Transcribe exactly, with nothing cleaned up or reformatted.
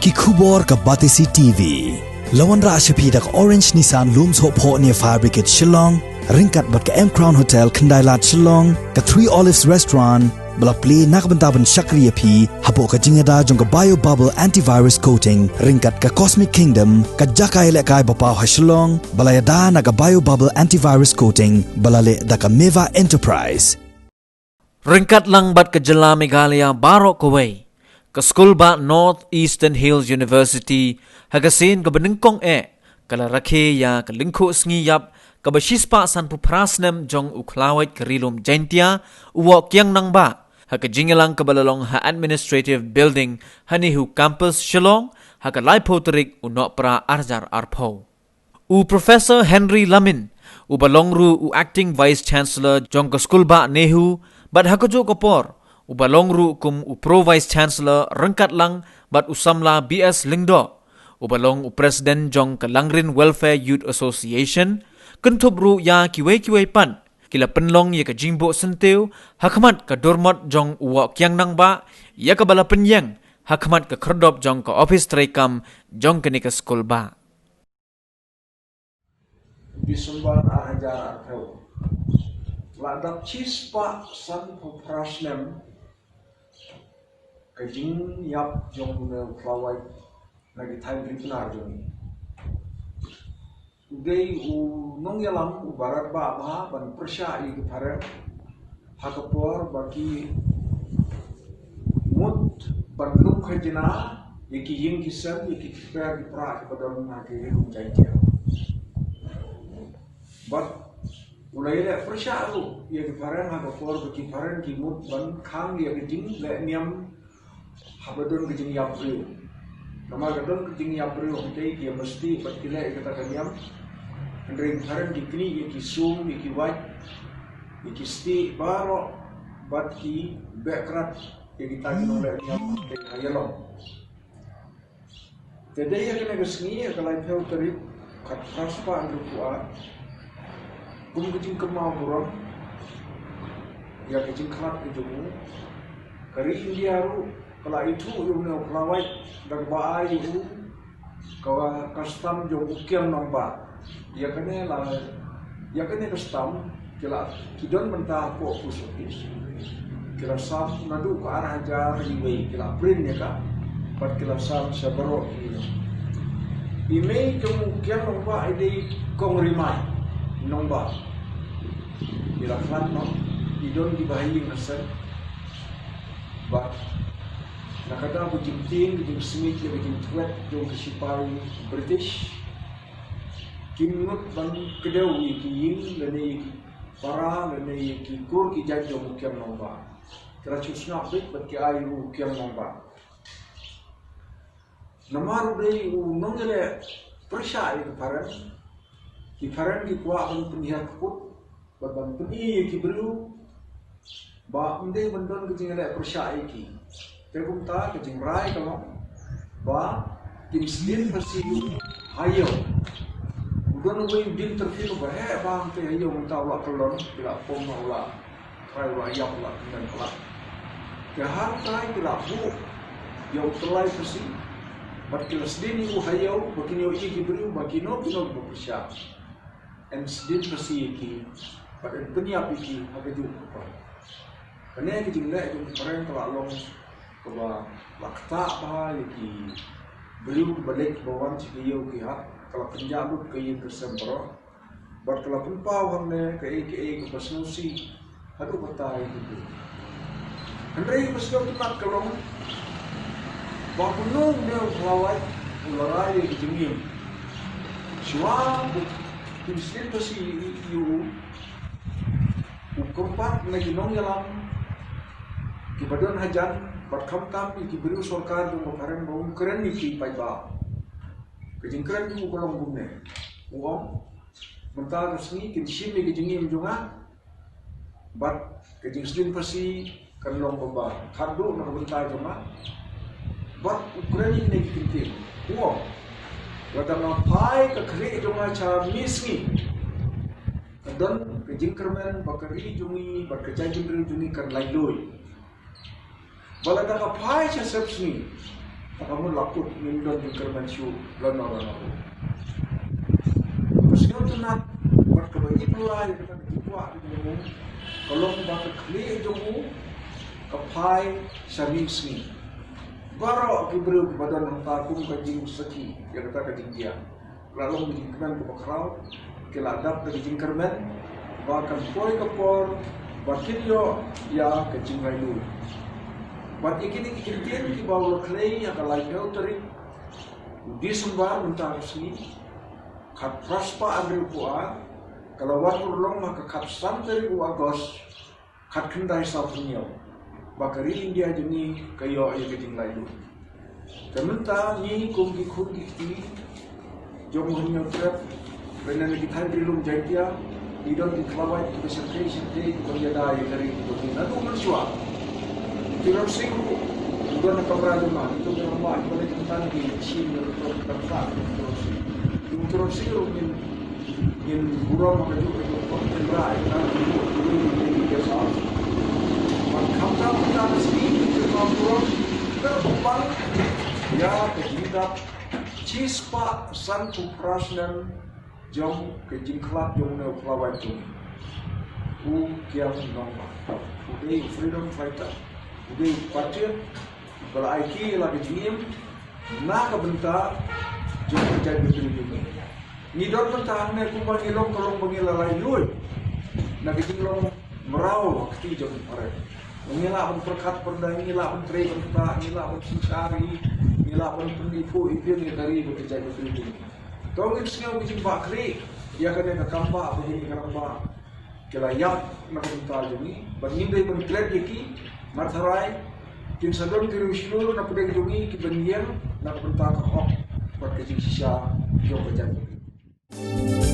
Ki khubor ka Batesi T V. La wanrah sha phi da ka Orange Nissan Lumsohphoh near Fire Brigade Shillong, ryngkat bad ka M Crown Hotel Khyndailad Shillong, ka Three Olives Restaurant, ba la plie na ka bynta ban shakri ïa phi hapoh ka jingïada jong ka Bio Bubble Antivirus Coating, ryngkat ka Cosmic Kingdom, ka jaka ïalehkai ba paw ha Shillong, ba la ïada na ka Bio Bubble Antivirus Coating, ba la leh da ka Meva Enterprise. Ryngkat lang bad ka jylla Meghalaya baroh kawei, ka Skulbah North Eastern Hills University, ha ka sien kaba nyngkong eh, ka la rakhe ïa ka lyngkhuh sngi ïap kaba shispah sanphew phra snem jong u khlawait ka Ri Lum Jaintia, u Woh Kiang Nangbah, ha ka jingïalang kaba la long ha Administrative Building ha NEHU Campus Shillong, ha ka laiphew tarik u Nohprah arhajar arphew. U Professor Henry Lamin, uba long ruh u Acting Vice Chancellor jong ka Skulbah NEHU, bad ha kajuh ka por, uba long ruh kum u Pro Vice Chancellor ryngkat lang bad u samla B S Lyngdoh, uba long u President jong ka Langrin Welfare Youth Association, kynthup ruh ïa kiwei kiwei pat, ki la pynlong ïa ka jingbuh syntiew ha khmat ka durmot jong u Woh Kiang Nangbah, ïa kaba la pynïeng ha khmat ka khyrdop jong ka ophis treikam jong kane ka skulbah. December arhajar arphew. La dap shispah sanphew phra snem ka jingïap jong une u khlawait na ki thaiñ ri Pnar jong ngi. U dei u nongïalam uba radbah bha ban pyrshah ïa ki phareng ha ka por ba ki mut ban lum khajna ïa ki ïing ki sem, ïa ki kper ki pra kiba don ha ki ri Jaintia. Bad u la ïaleh pyrshah ruh ïa ki phareng ha ka por ba ki phareng ki mut ban khang ïa ka jingleh niam haba don ka jingïap briew. Namar ka don ka jingïap briew hangtei ki ïa mesti bad ki leh ïa kata ka niam. Hynrei ki phareng ki knieh ïa ki sum, ïa ki wait, ïa ki stieh baroh bad ki beh krat ïa kita ki nongleh niam hangtei ha ïalong. Te dei ïa kane ka sngi, ïa ka laiphew tarik, khatphra spah hynriewphew ar, kum ka jingkynmaw burom ïa ka jingkhlad ka jong u, ka ri India ruh ka la ithuh ïa une u khlawait da kaba ai ïa u ka, ka stamp jong u Kiang Nangbah. Ïa kane la, ïa kane ka stamp ki la, ki don bynta hapoh post office. Ki la stamp naduh ka arhajar iwei, ki la print ïa ka. Bad ki la stamp sha baroh ki. I mei jong u Kiang Nangbah i dei Kong Rimai Nangbah. I la khlad noh, i don kiba ha ïing ha sem. Bad na ka daw ka jingtieng, ka jingsmit, ka jingtwet jong ki shipai British, kim nud ban kdew ïa ki ïing lane ïa ki para lane ïa ki kur ki jait jong u Kiang Nangbah. Ki la shu sngap beit bad ki ai u Kiang Nangbah. Namar u dei u nongïaleh pyrshah ïa ki phareng. Ki phareng ki kwah ban pynhiar kput bad ban pyni ïa ki briew ba ym dei ban don ka jingïaleh pyrshah ïa ki. Te kumta ka jingrai ka long ba kin sdien phasi ha ïew. U don uwei u dien tyrfing uba heh bha hangtei ha ïew, mynta u la kyllon, ki la pom, u la trai, u la ïap, u la kmen palat. Te hangtai ki la buh ïa u tyllai phasi bad ki la sdien ïa u ha ïew ba kin ïohi ki briew ba kino kino kiba pyrshah. Yn sdien phasi ïa ki bad yn pynïap ïa ki ha kajuh ka por. Kane ka jingleh jong ki phareng ka la long kaba la ktah bha ïa ki briew kiba leit kiba wan sha ki ïew ki hat, ka la pynjah lut ka ïing ka sem baroh. Bad ka la pynpaw hangne kaei kaei kaba sngewsih haduh katta ïa ki briew. Hynrei kaba sngewtynnat ka long ba kumno une u khlawait u la rai ïa ka jingim. Shuwa ba kin sdien phasi ïa u, u kyrpad na ki nongïalam kiba don hajan bad khamtam ïa ki briew sorkar jong ka phareng ba un kren ïa ki paidbah. Ka jingkren jong u ka long kumne. U ong, mynta ka sngi kin shim ïa ka jingim jong nga bad ka jingsdien phasi kan long kumba khatduh na ka bynta jong nga. Bad u kren ïa kine ki kyntien, u ong, lada nga phai ka khlieh jong nga sha mihngi, ka don ka jingkyrmen ba ka ri jong ngi bad ka jaitbynriew jong ngi kan laitluid. Ba lada nga phai sha sepsngi, Ka mut la kut ngim don jingkyrmen shuh lano lano. Ka sngewtynnat bad kaba ïeit ïa kata ka jingkwah ka jong u ka long ba ka khlieh jong u ka phai sha mingsngi. Baroh ki briew kiba don hangta kum ka jingsakhi ïa kata ka jingjia. La long ka jingkmen kaba khraw, ki la dap da ka jingkyrmen ba kan poi ka por ba kin ïoh ïa ka jinglaitluid. Bad ïa kine ki kyntien kiba u la kylli ha ka laiphew tarik u Disembar mynta ka sngi, khatphra spah hynriewphew ar, ka la wan urlong ha ka khatsan tarik u August khatkhyndai sawphew hynñiew, ba ka ri India jong ngi ka ïoh ïa ka jinglaitluid. Te mynta ngi kum ki khun ki kti jong u Hynñiewtrep, lane na ki thaiñ ri lum Jaiñtia, ngi don ki khlawait kiba shyrkhei shyrkhei kiba ïada ïa ka ri jong ngi naduh mynshuwa. Tirongsing ruh u don ha kamra jong nga, ngi don ha kamra, ngi don ha kamra, ngi shim ïa u Tirongsing. U Tirongsing ruh ngin Ngin burom ha kajuh kajuh ka pynrah ïa ka, ka guest house. Bad khamtam mynta ka sngi ngi kyrpad burom kyrpang ïa ka jingdap shispah sanphew phra snem jong ka jingkhlad jong une u khlawait jong ngi, u Kiang Nangbah. U dei u freedom fighter, u dei u patriot, ba la ai kti ïa la ka jingim na ka bynta jong ka jaitbynriew jong ngi. Ngi don bynta hangne kumba ngi long ka long ba ngi la laitluid na ka jinglong mraw ha kti jong u Hynñiewtrep. Ngi lah ban pyrkhat pyrdaiñ, ngi lah ban trei ban ktah, ngi lah ban synshar ri, ngi lah ban pynïapoh ïapieng ïa ka ri bad ka jaitbynriew jong ngi. To ngin sngew ka jingbah khlieh ïa kane ka kam ba ba ngi ka rangbah ki la ïap na ka bynta jong ngi, bad ngim dei ban klet ïa ki. Mar tharai kin sa don ki riewshlur na pdeng jong ngi kiban ïeng na ka bynta ka hok bad ka jingshisha jong ka jaitbynriew.